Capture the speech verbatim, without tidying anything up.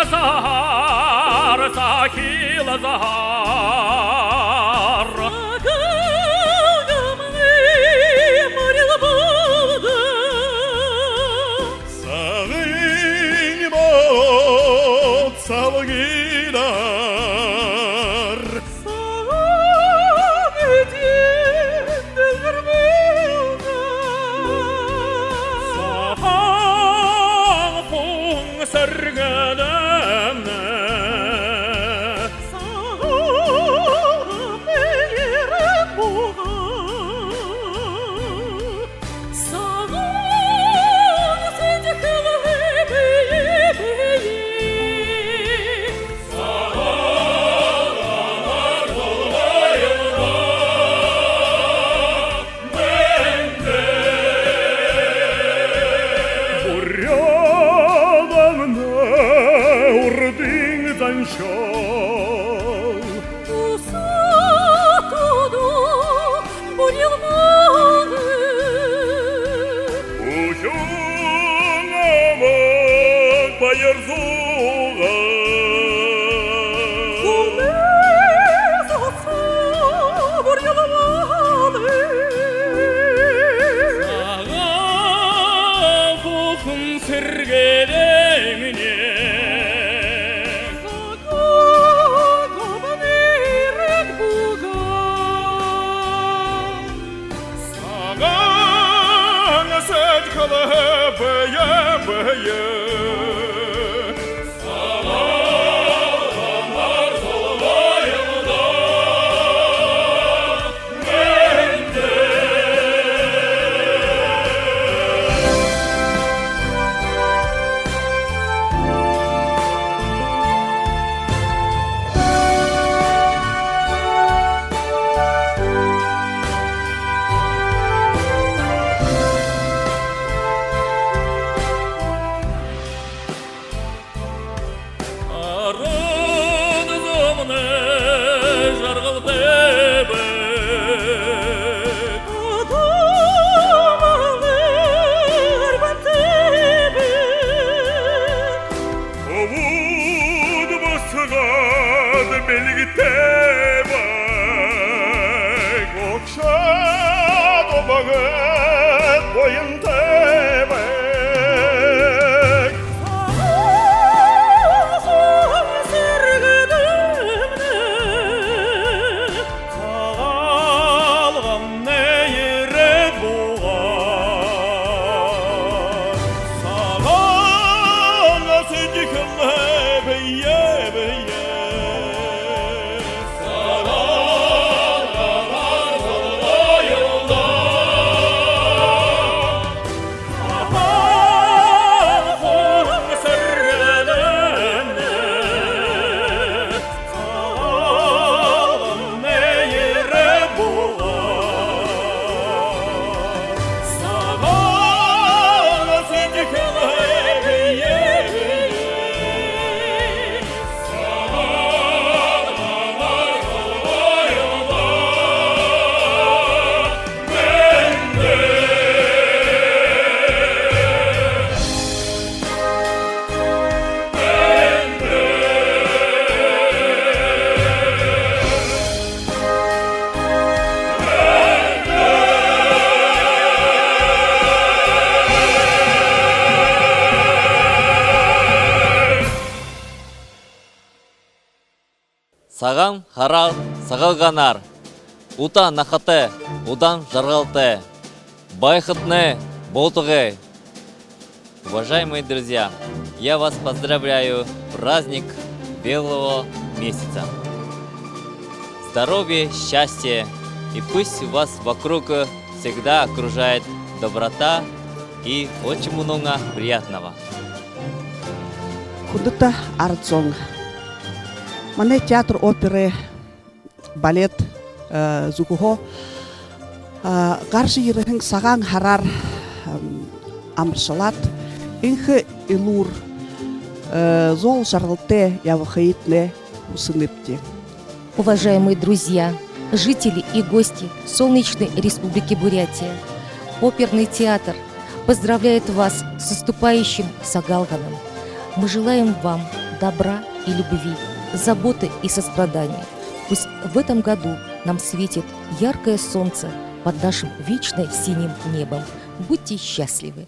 Саһаар сахилзаар. Сагаан гамнай морил болдог. Сагаан болот салгинаар. Сагаан эдеэн дэлгэр болдог. Сагаан хүн сэргэдэмнай. Сагаан гамнай ерээд буугаа. Сагаан сэдьхэлһээ бэе бэеэ. Сагаан гамнай урдын заншал. Бусад одо бурилмаг. Үхин омог баяр зугаа. Хүлэс осон бурилмаг. Сагаан бүхэн сэргэдэмнай. Сагаан гамнай ерээд буугаа. Сагаан сэдьхэлһээ бэе бэеэ. Арад зомнай жаргалтай байг. Адуу малнай арбантай байг. Хүбүүд басагад бэлигтэй байг. Огшоод омогууд буянтай байг. Сагаан хүн сэргэдэмнай. Сагаан гамнай ерээд буугаа. Сагаан сэдьхэлһээ бэе бэеэ. Сагаан һараар, Сагаалганаар! Ута нахатай, удаан жаргалтай, байхатнай болтогой! Уважаемые друзья, я вас поздравляю, праздник Белого месяца! Здоровья, счастья, и пусть вас вокруг всегда окружает доброта и очень много приятного. Хүндэтэ арад зон! Манай театр оперы, балет, э, зүгһөө, э, гаража ерэһэн Сагаан һараар, эм, амаршалаад, энхэ элүүр, э, зол жаргалтай ябахыетнай хүсэнэбди. Уважаемые друзья, жители и гости Солнечной Республики Бурятия! Оперный театр поздравляет вас с наступающим Сагаалганом. Мы желаем вам добра и любви, заботы и сострадания. Пусть в этом году нам светит яркое солнце под нашим вечно синим небом. Будьте счастливы!